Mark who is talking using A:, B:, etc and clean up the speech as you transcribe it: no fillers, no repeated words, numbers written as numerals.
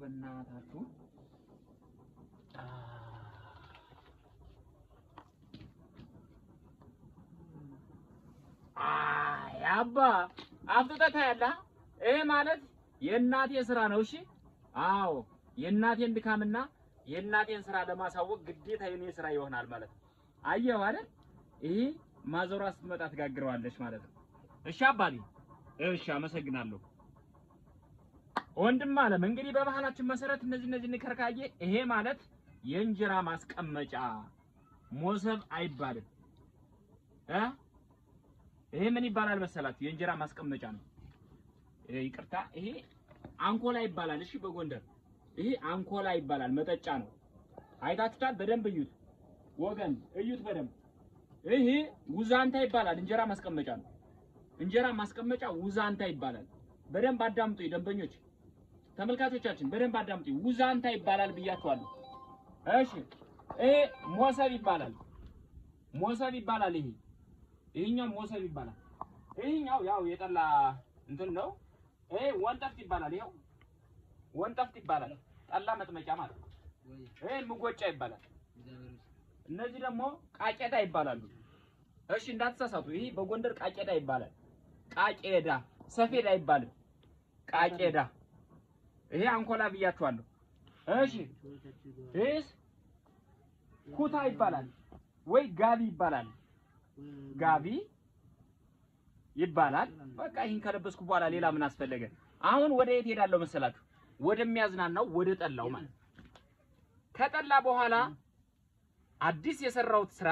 A: በእናታችሁ። አይ አባ አፍጥጠህ ታያለህ። ይሄ ማለት የእናቴ ስራ ነው። እሺ አዎ፣ የእናቴን ድካምና የእናቴን ስራ ለማሳወቅ ግዴታ የኔ ስራ ይሆናል ማለት ነው። አየኸው አይደል? ይሄ ማዘሯ ስትመጣ ትጋግረዋለች ማለት ነው። እሺ አባቴ፣ እሺ አመሰግናለሁ። ወንድም አለም እንግዲህ በባህላችን መሰረት እነዚህ ንከርካዬ፣ ይሄ ማለት የእንጀራ ማስቀመጫ ሞሰብ አይባልም እ ይሄ ምን ይባላል መሰላችሁ? የእንጀራ ማስቀመጫ ነው። ይቅርታ፣ ይሄ አንኮላ ይባላል። እሺ በጎንደር ይሄ አንኮላ ይባላል፣ መጠጫ ነው። አይታችሁታል? በደንብ እዩት ወገን፣ እዩት በደንብ። ይሄ ውዛንታ ይባላል፣ እንጀራ ማስቀመጫ ነው። እንጀራ ማስቀመጫ ውዛንታ ይባላል። በደንብ አዳምጡ ደንበኞች፣ ተመልካቾቻችን በደንብ አዳምጡ። ውዛንታ ይባላል ብያችኋለሁ። እሺ ይሄ ሞሰብ ይባላል። ሞሰብ ይባላል። ይሄ ይሄኛው ሞሰብ ይባላል። ይሄኛው ያው የጠላ እንትን ነው። ይሄ ወንጠፍት ይባላል። ይሄው ወንጠፍት ይባላል። ጠላ መጥመቂያ ማለት ነው። ይሄ ምጎጫ ይባላል። እነዚህ ደግሞ ቃቄዳ ይባላሉ። እሺ እንዳትሳሳቱ። ይሄ በጎንደር ቃቄዳ ይባላል። ቃቄዳ ሰፌድ አይባልም። ቃቄዳ። ይሄ አንኮላ ብያችኋለሁ። እሺ ይሄስ ኩታ ይባላል ወይ ጋቢ ይባላል። ጋቢ ይባላል። በቃ ይህን ከለበስኩ በኋላ ሌላ ምን አስፈለገ? አሁን ወደ የት ሄዳለሁ መሰላችሁ? ወደሚያዝናናው ወደ ጠላው ማለት ነው። ከጠላ በኋላ አዲስ የሰራሁት ስራ